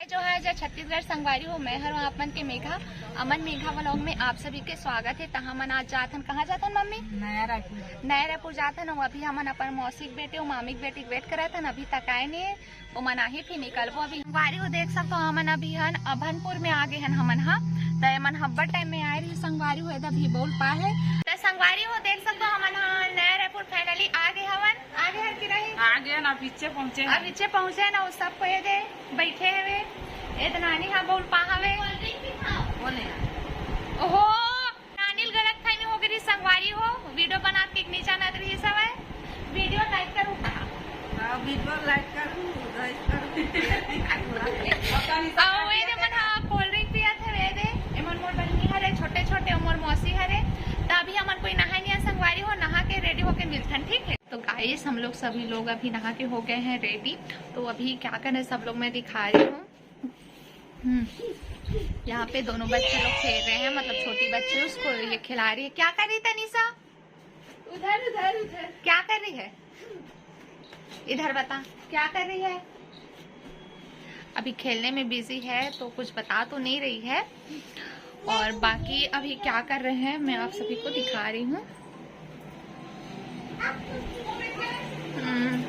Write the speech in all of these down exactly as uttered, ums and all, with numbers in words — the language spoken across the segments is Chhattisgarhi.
जो है, जय छत्तीसगढ़ संगवारी हो, मैं हर आप मन के मेघा। अमन मेघा vlog में आप सभी के स्वागत है। त हमन आज जात हन, कहाँ जात हन मम्मी? नया रायपुर। नया रायपुर जात हन। अभी हमन अपन मौसी के बेटे अउ मामी के बेटी के wait करत हन, अभी तक आए नहीं है। ओमन आही फिर निकलबो अभी। संगवारी हो देख सकत हो, हमन अभी हन अभनपुर में आ गे हन हमन हा। त एमन हब्बड़ time में आए रही संगवारी हो, एदे अभी बउल पा है। त संगवारी हो देख सकत हो, हमन हा नया रायपुर finally आ गे हवन। आ गे हन कि नहीं? आ गे ना, पीछे पहुँचे अब हैं। पीछे पहुँचे ना, वो सब को एदे बैठे हवे। एदे नानी हा बउल पा हवे। बोले। ओहो, नानी ल गलतफहमी हो गे रही संगवारी हो, video बनात के नहीं जानत रही सवय। Video like करू कहा। हाँ, video like करू, like करू। पता नहीं अउ सब एदे मन हा cold drink पियत हवे एदे। एमन मोर बहिनी हरे, छोटे छोटे, मोर मौसी हरे। त अभी हमन कोई नहाए नहीं है संगवारी हो, नहा के ready होके मिलथन, ठीक है? तो guys, हम लोग सभी लोग अभी नहा के हो गए हैं ready। तो अभी क्या करें सब लोग, मैं दिखा रही हूँ। हम्म, यहाँ पे दोनों बच्चे लोग खेल रहे हैं, मतलब छोटी बच्ची, उसको ये खिला रही है। क्या कर रही है तनिषा? उधर, उधर, उधर। क्या कर रही है? इधर बता, क्या कर रही है? अभी खेलने में busy है तो कुछ बता तो नहीं रही है। और बाकी अभी क्या कर रहे हैं मैं आप सभी को दिखा रही हूँ। हम्म,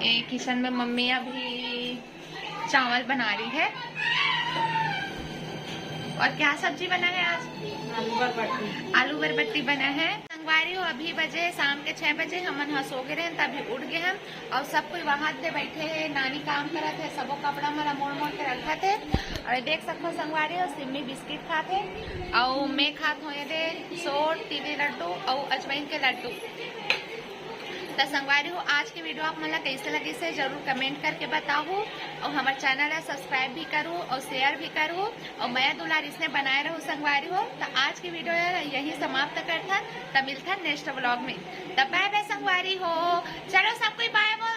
ये kitchen में मम्मी अभी चावल बना रही है। और क्या सब्जी बना है आज? आलू बरबट्टी। आलू बरबट्टी बना है। संगवारी हो, अभी बजे शाम के छह बजे, हमन ह सो गे रहेन, तभी उठ गे हन। अउ सब कोई वहां दे बैठे हे, नानी काम करत हे, सबो कपड़ा मन ला मोड़ मोड़ के रखत हे। अउ देख सकत हो संगवारी हो, सिम्मी बिस्किट खात हे, अउ मैं खात हों एदे सोर, तीली लड्डू अउ अजवाइन के लड्डू। त संगवारी हो, आज के video आप मन ला कैसे लगिस हे, जरूर comment करके बताहू। अउ हमर channel ला subscribe भी करू अउ share भी करू अउ मया दुलार इसने बनाए रहू संगवारी हो। त आज के video ला यही समाप्त करथन। त मिलथन next vlog में। त bye bye संगवारी हो। चलो सब कोई bye बोल।